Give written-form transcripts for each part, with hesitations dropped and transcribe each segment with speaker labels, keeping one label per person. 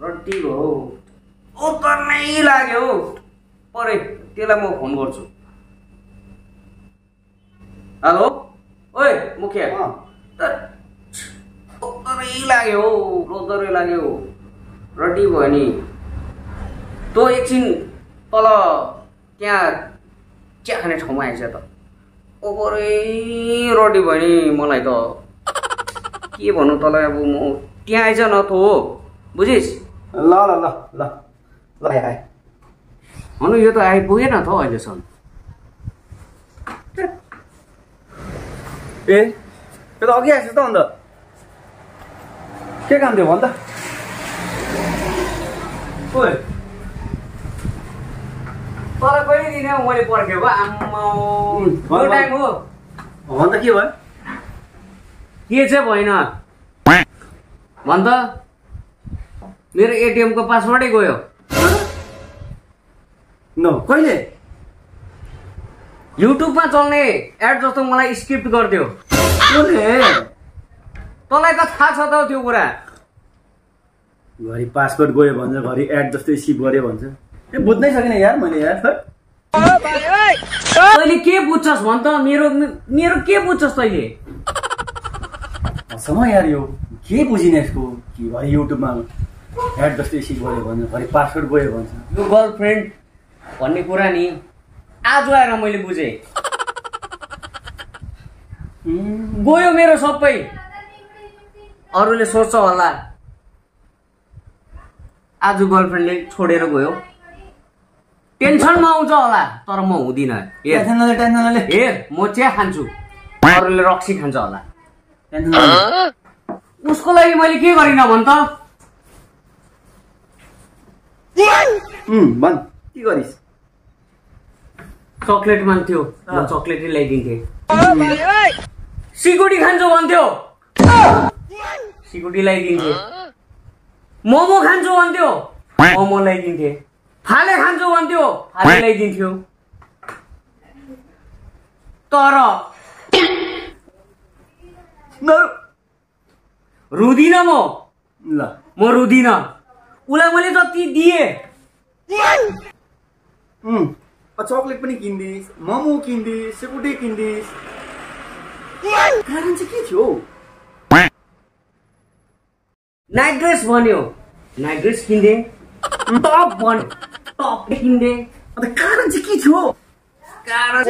Speaker 1: रड्डी हो उतर्नै लाग्यो परे त्यसलाई म फोन गर्छु हेलो ओए मुखिया उतरै लाग्यो रड्डी भयो नि तँ एकछिन तल त्यहाँ चिया खाने ठाउँमा आइज त ओपरै रड्डी भयो नि मलाई त के भन्नु तँलाई अब म त्यहाँ आइज न त हो बुझिस्
Speaker 2: ल ल ल ल ल आए
Speaker 1: हनु यो त आइपुगेन त अहिलेसम्म
Speaker 2: ए त्यो त अघि आएछ त अन्त के काम थियो भन् त
Speaker 1: ओए तँलाई कहिले दिने मैले पर्खेको आम्मा टाइम हो
Speaker 2: भन् त के भयो
Speaker 1: के चाहिँ भएन भन् त मेरो एटिएम को पासवर्डै गयो
Speaker 2: न कहिले
Speaker 1: युट्युबमा चल्ने एड जस्तो मलाई स्क्रिप्ट गरिदियो तँलाई त थाहा छ त त्यो कुरा
Speaker 2: घरि पासवर्ड गयो भन्छ घरि एड जस्तो स्किप गऱ्यो भन्छ ए बुझ्नै सकिनँ यार मैले यार
Speaker 1: तैँले के बुझ्छस् भन् त मेरो के बुझ्छस् तैँले
Speaker 2: समय यार यो के बुझिने यसको कि घरि युट्युबमा एड जस्तो स्किप गऱ्यो भन्छ घरि पासवर्ड गयो भन्छ
Speaker 1: यो गर्लफ्रेन्ड भन्ने कुरा नि आज आएर मैले बुझेँ गयो मेरो सबै अरूले सोच्छ होला आज गर्लफ्रेन्डले छोडेर गयो टेन्सनमा आउँछ होला तर म हुँदिनँ हेर म चिया खान्छु अरूले रक्सी खान्छ होला उसको लागि मैले के गरिनँ भन् त
Speaker 2: भन् के गरिस्
Speaker 1: चक्लेट मान्थ्यो म चक्लेटै ल्याइदिन्थेँ सिकुटी खान्छु भन्थ्यो सिकुटी ल्याइदिन्थेँ मोमो खान्छु भन्थ्यो मोमो ल्याइदिन्थेँ फाले खान्छु भन्थ्यो फाले ल्याइदिन्थ्यो तर रुदिनँ म रुदिनँ उसलाई मैले जति दिएँ
Speaker 2: चक्लेट पनि किन्दिस् मोमो किन्दिस् सिकुटी किन्दिस् कारण चाहिँ के थियो
Speaker 1: नाइट ड्रेस भन्यो नाइट ड्रेस किन्दे टप भन्यो टप किन्दे
Speaker 2: अन्त कारण चाहिँ के थियो
Speaker 1: कारण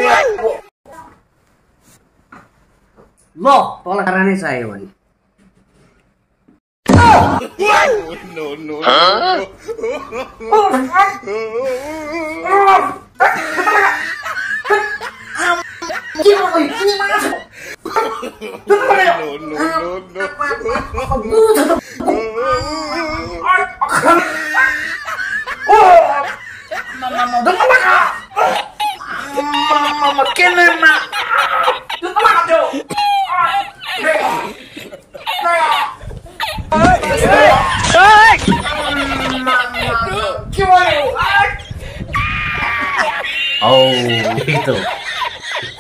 Speaker 1: ल तँलाई कारणै चाहियो भने itu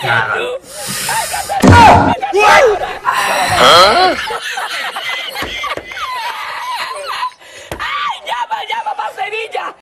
Speaker 1: cara.